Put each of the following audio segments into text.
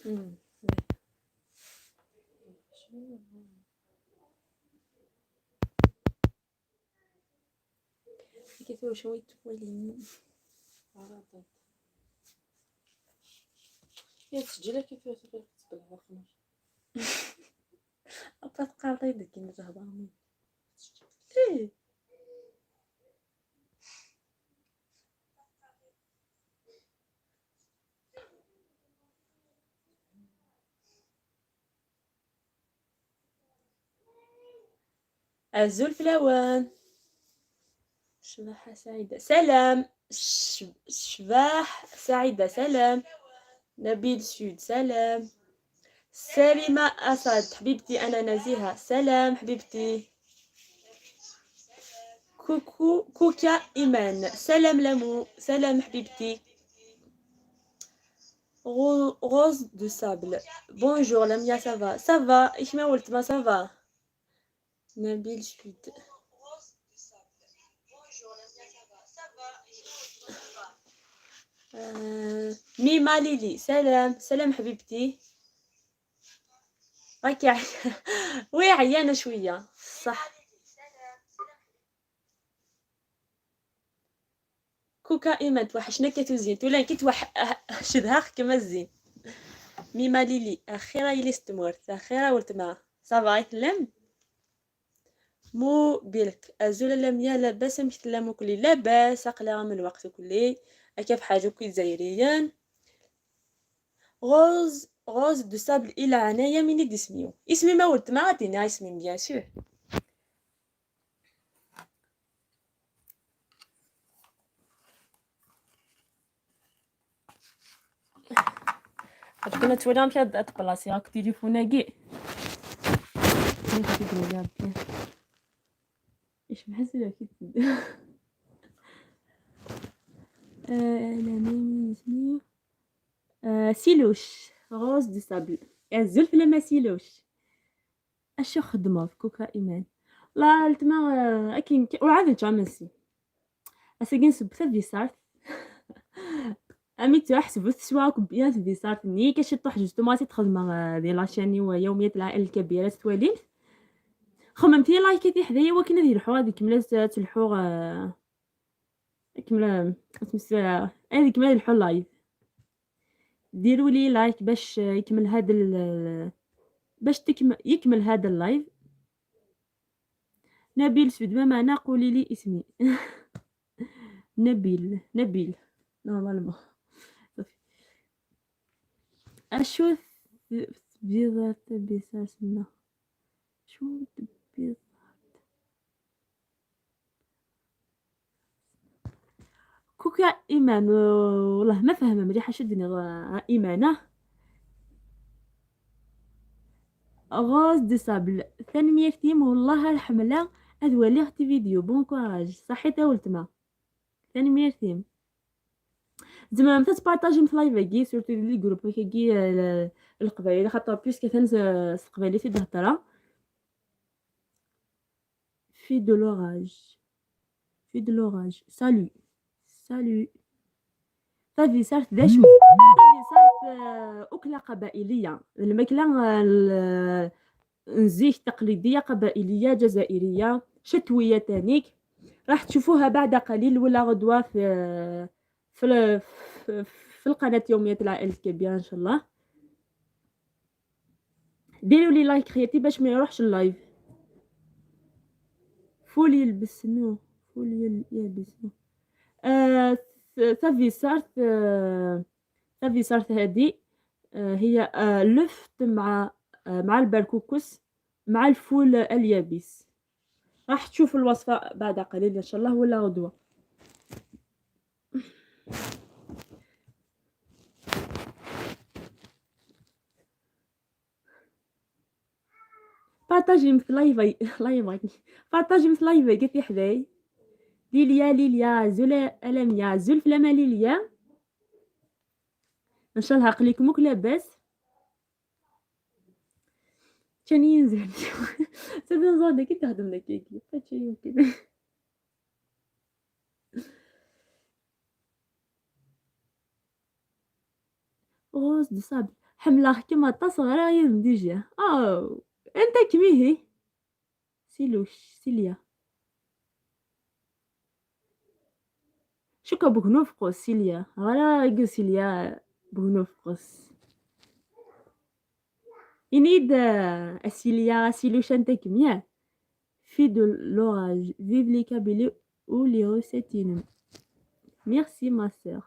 كيف شوية وليني يا تسجلها كيف تقبل خمر. أبا تقاطي ديك تهضر. إيه الزول فلاوان شباحة سعيدة سلام. شباح سعيدة سلام. نبيل سود سلام. سليمة أسد حبيبتي أنا نزيهة سلام حبيبتي. كوكو كوكا إيمان سلام. لمو سلام حبيبتي. Rose de sable bonjour لميا ça va ça va إيش ما ولت ما ça va. نبيل سود ميما ليلي سلام سلام حبيبتي. راكي oui عيانة شوية صح. كوكا إيمان توحشنا كتوزين ولا كي توح شدها كما الزين. ميما ليلي أخيرا يلي ستمورت أخيرا ولتما ça va يتلم مو بيلك أزول لميا لاباس مثل كلي لاباس أقلا من الوقت كلي كيف حاجة كي جزائريا. Rose de sable إلى عناية من ديسميو اسمي ما ولت ما عطيني اسمي bien sûr. كنا تولي مشى تبلاصي هاك تليفوناكي ايش محسن كي انا ميمي اسمي سيلوش Rose de sable الزلف لما سيلوش اشو خدمة في كوكا ايمان لا التما اكين وعاد تجامنسي اساكين سبت في صارت امي تحسب تسواك bien في صارت ني كاش طوح justement تخدم ديال la chaîne يوميات العائلة الكبيرة توالين خممتي لايكاتي حدايا ولكن هذه الحو هذيك كملات تلحو كملا هذيك كملات الحو live. ديروا لي like باش يكمل هذا باش يكمل هذا ال live. نبيل سود ما معنى قولي لي اسمي. نبيل نبيل normalement صافي. اشو بيضات بيساسنا شو بيضات كوكا إيمان والله ما فاهمة مليح شدني إيمانة. Rose de sable ثانية تيم والله الحملة أذوالي اختي vidéo bon courage صحيت ولتما ثانية تيم زعما متى تبارطاجي في live كي surtout les groupes كي القبايل خاطر puisque ثان القبايل في الهضرة في de l'orage في de l'orage salut salut. صافي صارت داشو صافي صارت أكلة قبائلية الماكلة نزيك تقليدية قبائلية جزائرية شتوية تانيك راح تشوفوها بعد قليل ولا غدوة في في في القناة يومية العائلة الكبيرة إن شاء الله. ديروا لي like خياتي باش ما يروحش ال live. فول يلبس نو فول يلبس نو صافي صارت صافي صارت هذه هي لفت مع مع البركوكس مع الفول اليابس. راح تشوف الوصفة بعد قليل إن شاء الله ولا غدوة. بارطاجي مثل live live بارطاجي مثل live قلت لي حداي. ليليا ليليا زولا ألميا زول فلاما ليليا ان شاء الله عقليكم لاباس. كان ينزل سيدي زاد كي تخدم لك كي هادشي يمكن. Rose de sable حملة كيما طاس غير يديجا. أو أنت كميهي سيلوش سيليا. شكا بوغنوفقوس سيليا غير سيليا بوغنوفقوس. إنيد سيليا سيلوش أنت كمية في de l'orage. Vive les Kabyles ou les recettes. Merci ma sœur.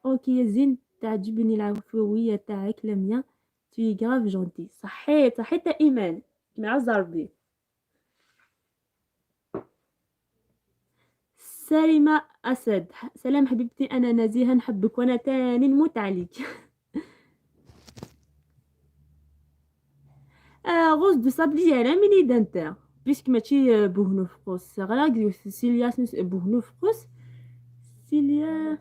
OK يا زين، تعجبني العفوية تاعك لميا، tu es grave gentille. صحيت صحيت إيمان، معز ربي. سالمة أسد، سلام حبيبتي، أنا نزيهة نحبك وأنا تاني نموت عليك. Rose de sable على مني دانتا puisque ماشي بوهنوفقوس غير سيليا بوهنوفقوس سيليا.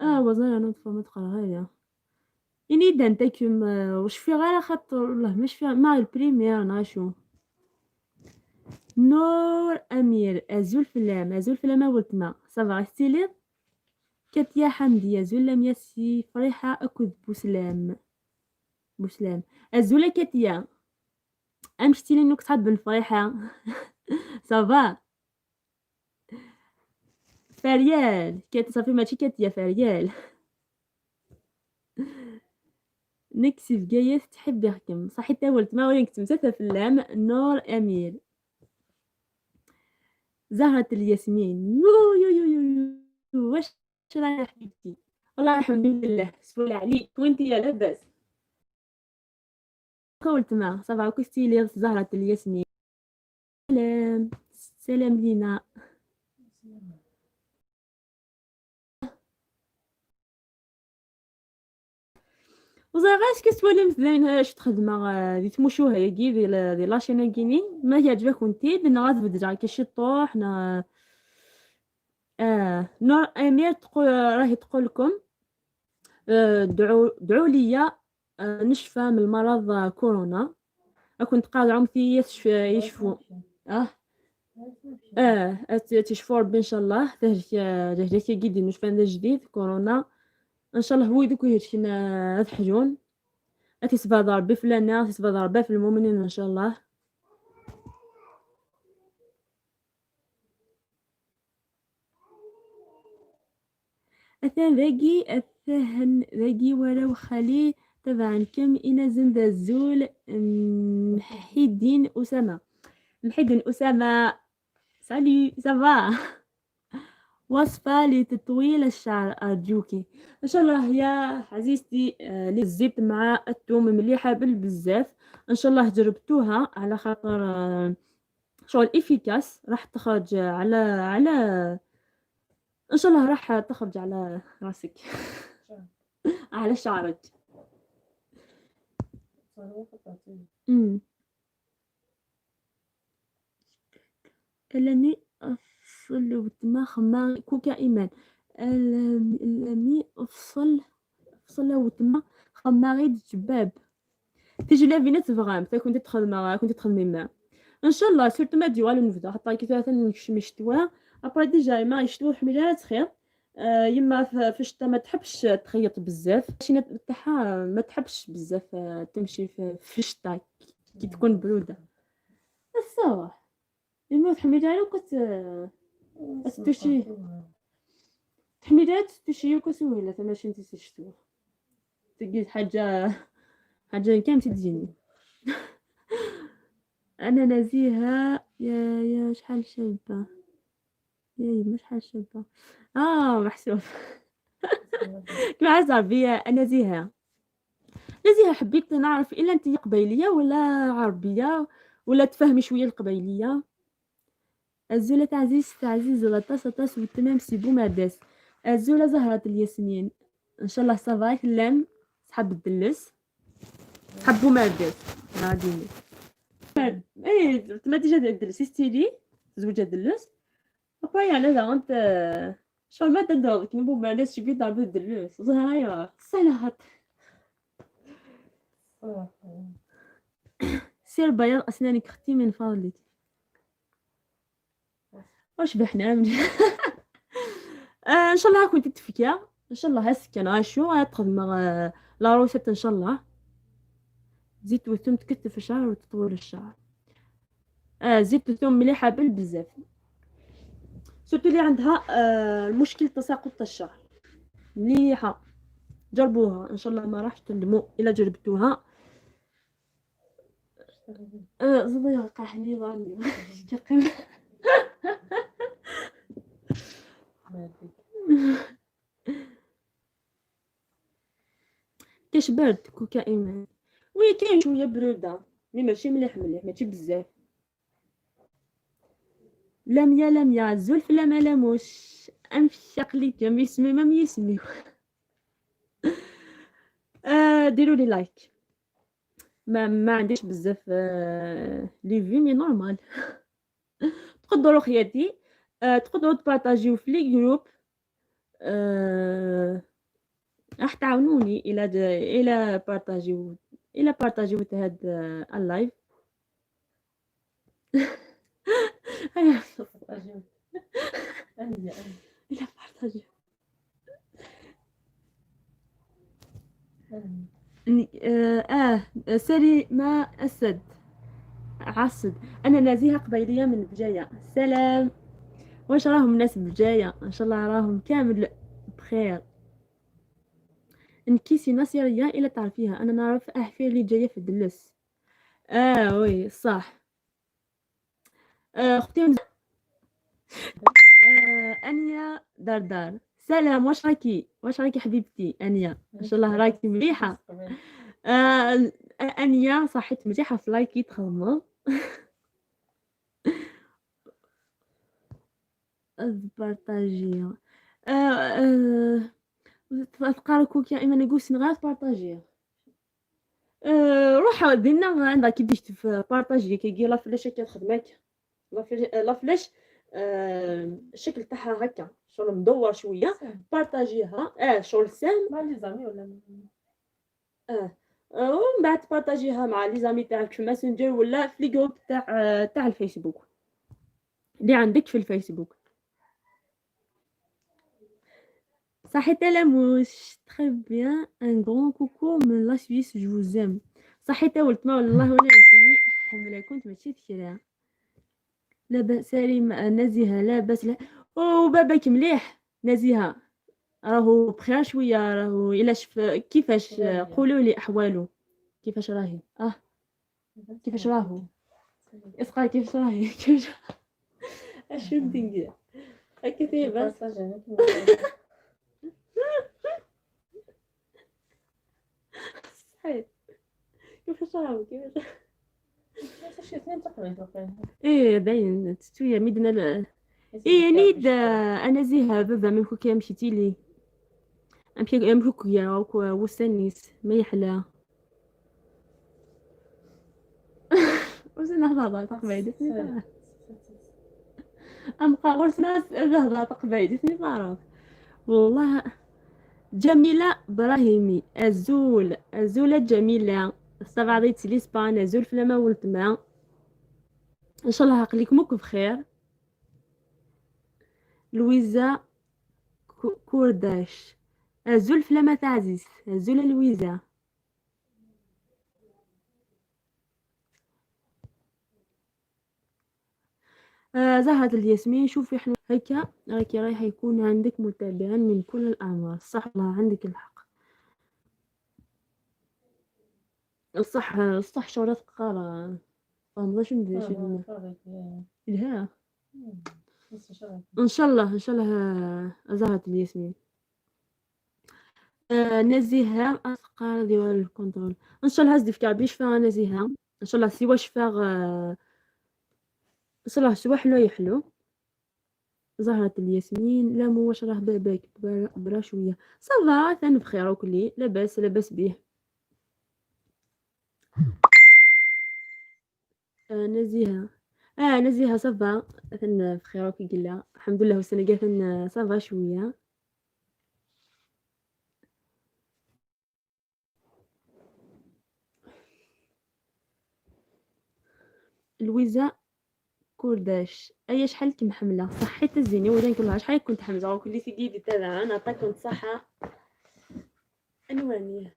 وزارة نطفة ما تقرا غير إني دانتا كيم واش في غير خاطر والله مش في مع ال première ناشو. نور أمير أزول فلام أزول فلام ولتما ça va ستيلي. كاتيا حمدي أزول لم يسي فريحة أكد بوسلام بوسلام أزولة كاتيا أمشتي لي نوك صحاب الفريحة. ça va فريال كات صافي ماشي كاتيا فريال. نكسي في جاية تحب يحكم صحيت ولت ما وين كنت في اللام. نور أمير زهرة الياسمين يو يو يو يو يو واش رايح حبيبتي؟ والله الحمد لله سول عليك وانت يا لاباس. قولت ما ça va كوستي زهرة الياسمين. سلام سلام لينا. وزعما est-ce que تولي مثلا اش تخدم دي تموشوها ياكي دي la chaîne كيني ما يعجبك وانتي دنا غاد كي طوح نا. نور امير تقول راهي تقول لكم دعوا ليا نشفى من المرض كورونا. كنت قاعد عمتي يشفوا تشفوا ربي ان شاء الله. تهلك كيدي نشفى هذا جديد كورونا ان شاء الله. هو يدوك يهلكنا تحجون تيسبا ربي فلانا تيسبا ربي في المؤمنين ان شاء الله. أثان ذاكي أثهن ذاكي ولو خالي تبعا كم إنا زند الزول محي الدين أسامة. محي الدين أسامة salut ça va. وصفة لتطويل الشعر أرجوكي. إن شاء الله يا عزيزتي. الزيت مع الثوم مليحة بالبزاف إن شاء الله جربتوها على خاطر شغل efficace راح تخرج على على إن شاء الله راح تخرج على راسك على شعرك. ألمي أفصل وتما خما كوكا إيمان. ألمي أفصل وتما خما غير جباب تجلابينا تبغام تا كنت تخدم كنت تخدمي ما ان شاء الله surtout ما تجي والو نبدا حتى كي ثلاثة نكشم الشتوى après déjà ما يشتو حميلات خير. يما في الشتا ما تحبش تخيط بزاف ال machine تاعها ما تحبش بزاف تمشي في الشتا كي تكون برودة الصباح. يما تحميلها كنت تشي تحميلات تشي وكسويله ماشي انت تشتو تلقيت حاجة حاجة كامل تجيني. انا نزيهة يا شحال شابه يا ما شحال شابه محسوب. كما عز بيا نزيهة. نزيهة حبيت نعرف الا انت قبيليه ولا عربية ولا تفهمي شوية القبيليه. الزولة عزيز عزيز لطاس طاس والتمام سي بومرداس. الزولة زهرة الياسمين ان شاء الله ça va لام صحاب الدلس صحاب بومرداس غادي اي تما déjà دلس ستيلي زوجة دلس اباي على ذا انت شغل ما تدور كي بومرداس شي بيضرب الدلس زهرة سهلة. سير بياض اسنانك اختي من فضلك. واش بحنا ان شاء الله كنت تفكيا. ان شاء الله هسكن شو تخدم la recette ان شاء الله. زيت والثوم تكثف الشعر وتطول الشعر. زيت الثوم مليحة بالبزاف، surtout اللي عندها المشكل تساقط الشعر، مليحة، جربوها ان شاء الله ما راحش تندموا الا جربتوها. زبير قاحني ظالي. كاش برد كوكا ايمان؟ oui كاين شوية برودة mais ماشي مليح مليح، ماشي بزاف. لميا لميا زلف لا لموش امشق لي كم يسمي ما يسمي. ديروا لي like، ما عنديش بزاف les vues mais normal. تقدروا خياتي تقدروا تبارطاجيو في les groupes، راح تعاونوني الى بارطاجيو، الى بارطاجيو هاد ال live. هيا الى بارطاجيو. سالي ما اسد عسد. انا نزيهة قبيليه من بجاية. سلام، واش راهم الناس بجاية؟ ان شاء الله راهم كامل بخير. نكيسي نصيريه الى تعرفيها، انا نعرف احفير اللي جاية في الدلس. oui صح. اختي انيا دردار، سلام، واش راكي؟ واش راكي حبيبتي انيا؟ ان شاء الله راكي مليحة. انيا صحيت مليحة في لايكي تخمم. بارطاجيها. تلقى كوكا ايمان يقول غير بارطاجيها. روح دينا عندها كي بديت بارطاجي كي la flèche كتخدمك la flèche، الشكل تاعها هكا شغل مدور شوية، بارطاجيها شغل سهم مع les amis ولا ومن بعد بارطاجيها مع les amis تاعك في ماسنجر ولا في les groupes تاع الفيسبوك اللي عندك في الفيسبوك. صحيت لاموش، très bien، un grand coucou من la Suisse، je vous aime. صحيت ولد ما والله ولا نسمي حمله كنت ماشي تشريها. لاباس سليم نزيهة لاباس. لا وباباك مليح نزيهة؟ راهو بخير شوية، راهو الا شف كيفاش؟ قولوا لي احوالو كيفاش راهي؟ كيفاش راهو؟ اسقى كيفاش راهي؟ كيفاش اشو ندير هكا بس. صحيح كيفاش راهو كيفاش؟ ايه باين تستويا ميدنا. ايه نيد انا زيها بابا من كوكا مشيتي لي امشي امشي وسنيس ما يحلى وسنا هضا تقبايد ام قا هضا تقبايد تعرف والله. جميلة براهيمي أزول أزولة جميلة السبعة ليسبان أزول فلما ولتما إن شاء الله عقليك موك بخير. لويزا كورداش أزول فلما تعزيز أزول لويزا. زهرة الياسمين شوفي حنا هكا راكي رايحة يكون عندك متابعين من كل الأعمار. صح الله عندك الحق. الصح الصح شورات قارة فاهم شنو ندير لها ان شاء الله. ان شاء الله زهرة الياسمين. نزيهة أثقال ديال ال contrôle ان شاء الله هزدي في كعبيش فيها نزيهة ان شاء الله سوا شفاغ ان شاء الله سوا حلو يحلو. زهرة الياسمين لا مو واش راه باباك برا شوية ça va ثاني بخير وكلي لاباس لاباس بيه. نزيهة نزيهة ça va ثن بخير وكي قلا الحمد لله والسنة كاع ça va شوية. لويزا كورداش اي شحال كم حمله صحيت الزيني ودان كل شحال كنت حمزة وكل سيدي تاع انا تا كنت صحة انوانيه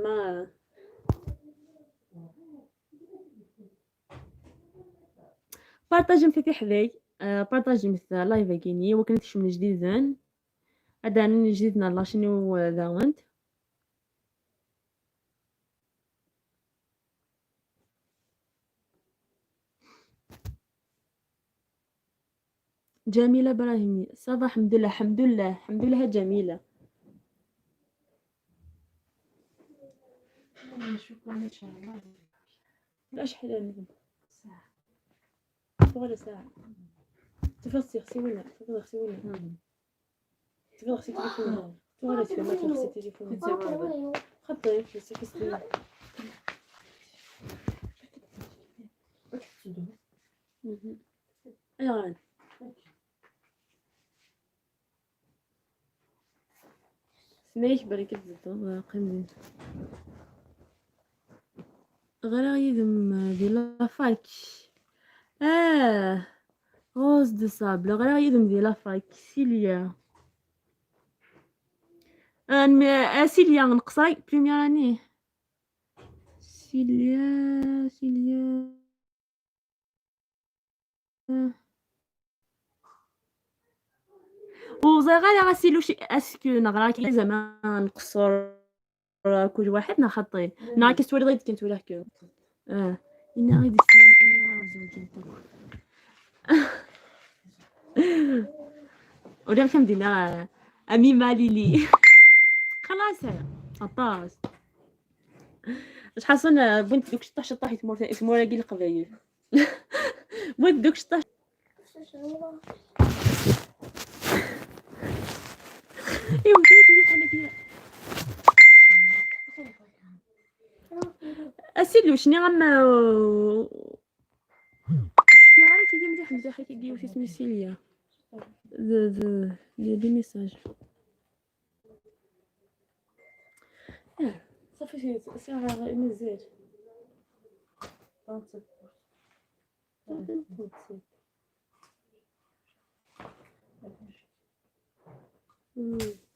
ما بارطاجي مثل حذاي بارطاجي مثل لايف كيني وكنت شو من جديد هذا جديدنا لاشيني ذاونت جميلة إبراهيمي ça va الحمد لله الحمد لله الحمد لله جميلة. لا شحال ساعة ولا ساعة تفضل خسي ولا تفضل خسي ولا تفضل خسي تليفون تفضل خسي تليفون خطي خسي خسي ايوا سميك بركة زدو قمدين غير يدم دي la fac Rose de sable غير يدم دي la fac سيليا سيليا نقصاي première année سيليا سيليا وزغا غاسيلو شي est-ce que نغرا كي زعما نقصر كل واحد نخطي نا كيستوري غير كنت ولا كو إنا غير زوجي ولا فهم دينا امي ماليلي خلاص عطاس شحال بنت دوك شطح شطح يتمور كي القبايل بنت دوك شطح ايوا كيف بحال اسيلو شني غم في عارف كي مليح مليح كي وش اسمي سيليا des messages صافي ساعة مازال 37.